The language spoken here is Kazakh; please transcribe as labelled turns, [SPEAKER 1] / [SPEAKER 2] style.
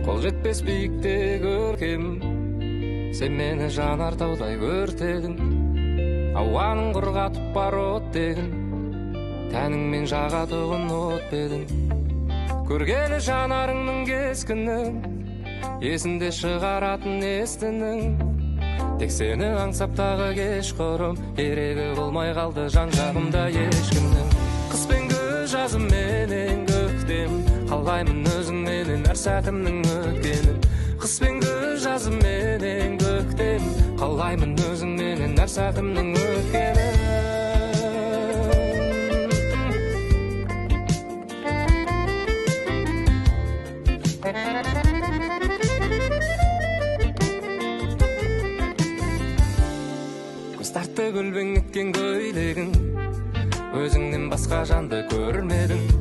[SPEAKER 1] Қол жетпес биікте көркем, сен мені жанартаудай өртедің. Ауаның құрғатып бар оттегін, тәніңмен жағатұғын от едің. Көргелі жанарыңның кескінін, есімде шығаратын естінің. Тек сені аңсап тағы кешқұрым, керегі болмай қалды жан жағымда ешкімнің. Қыс пен күз, жазым менен көктем, қалаймын өзіңменен әр сәтімнің өткенін. Қыс пен күз, жазым менен көктем, қалаймын өзіңменен әр сәтімнің өткенін. Көз тартты көлбең еткен көйлегің, өзіңнен басқа жанды көрмедім.